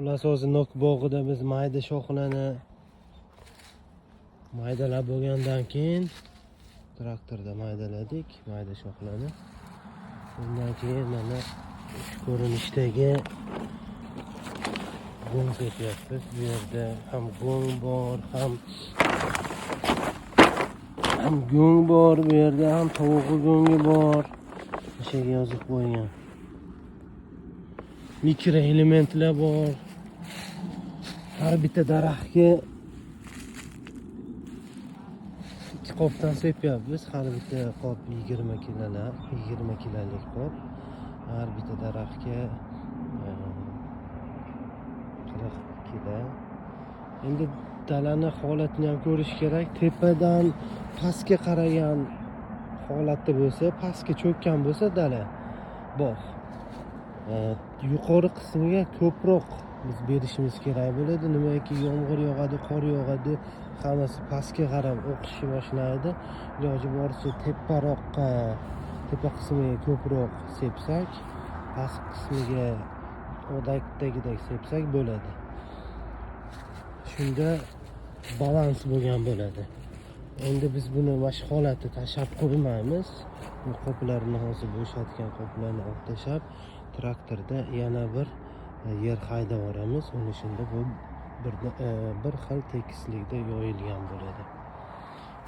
Xullas, hozir nok bog'ida biz mayda shoxlarni maydalab bo'lgandan keyin traktorda maydaladik mayda shoxlarni. Undan keyin mana shu ko'rinishdagi go'ng sepyapmiz. Bu yerda ham go'ng bor, ham go'ng bor, bu yerda ham tovuqi go'ngi bor. O'shaga yozib qo'ygan. Mikroelementlar bor. Har bitta daraxtga 2 qopdan sepyapmiz. Har bitta qop 20 kilolar, 20 kilolik qop. Har bitta daraxtga 40 kilo. Endi dalani holatini ham ko'rish kerak. Tepadan pastga qaragan holatda bo'lsa, pastga cho'kkan bo'lsa dala, bog', yuqori qismiga ko'proq biz berishimiz kerak bo'ladi. Nimaki yomg'ir yog'adi, qor yog'adi, hammasi pastga qarab o'qishni boshlaydi. Iloji boricha teparoqqa, tepa qismiga ko'proq sepsak, past qismiga odatdagidek sepsak bo'ladi. Shunda balans bo'lgan bo'ladi. Endi biz buni mana shu holatda tashlab qo'ymaymiz. Bu qoplarni, hozir bo'shatgan qoplarni olib tashlab, traktorda yana bir yer haydab yuboramiz. Uni shunda bu bir xil tekislikda yoyilgan bo'ladi.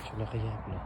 Shunaqa gaplar.